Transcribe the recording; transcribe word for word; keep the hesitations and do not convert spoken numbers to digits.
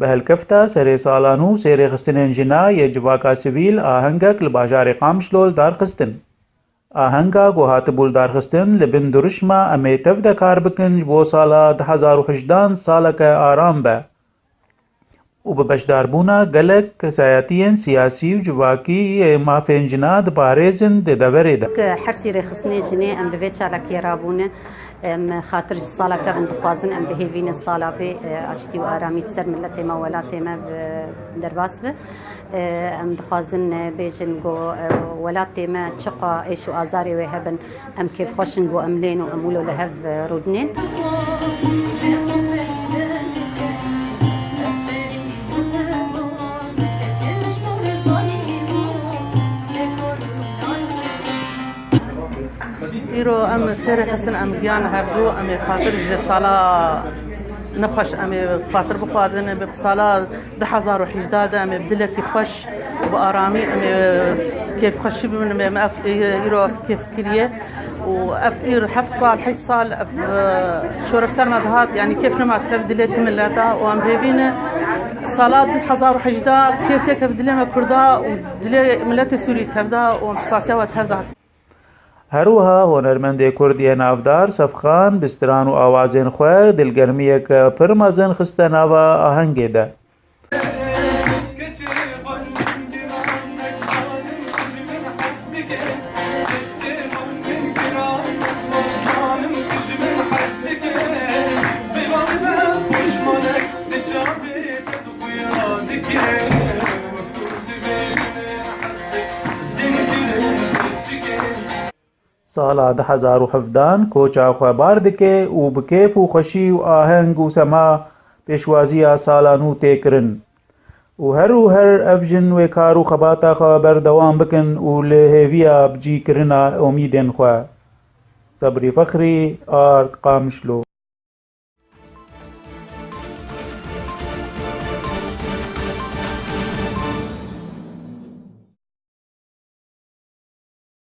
Bi helkefta serê sala nû sê rêxistinên jina yê civaka sivîl ahengek li bajarê Qamişlo li dar xistin. Ahenga ku hatibû li dar xistin li bin dirişma "Em ê tev de kar bikin ji bo sala du hezar û hejdehan saleke aram be" û bi beşdarbûna gelek kesayetiyên siyasî û civakî yê mafên jina diparêzin di deverê de. Her sî rêxistinê jinê em bi vê çalakiyê rabûne. Em xatir ji sala kevin dixwazin, em bi hêvî ne sala bê, e, aştî û aramî bi ser miletê me û welatê me bi derbas be. E, em dixwazin, e, bêjin ku, e, welatê me çiqa êş û azarê wê hebin, em kêfxweş in ku em lên û em wilo li hev, e, rûdinên. Îro em sê rêxistin em giyan hevdû, em ê xatir ji sala nexweş, em ê xatir bixwazin, bi sala du hezar û hejdeh de em ê bi dilekî xweş û bi aramî em ê kêfxweşî bibin, em ê ev, îro ev kêf kiriye û ev îr heft sal, heşt sal ev, e, şorev ser me dihat, yanî kêf nema dikev dilê ti mileta û em hêvî ne sala du hezar û hejdeh kêf têke bi dilê me Kurda û dilê miletê Sûrî tevda û em spasiya we tevda. Her wiha hunermendê Kurd yê navdar Sefxan bi stran û awazên xwe dilgermiyeke pir mezin xiste nava ahengê de. Sala du hezar û hevdehan koça xwe bar dike û bi kêf û xweşî û aheng û sema pêşwaziya sala nû tê kirin. Û her û her ev jin wê kar û xebata xwe berdewam bikin û li hêviya bicîkirina omîdên xwe. Sebrî Fexrî, Ard, Qamişlo.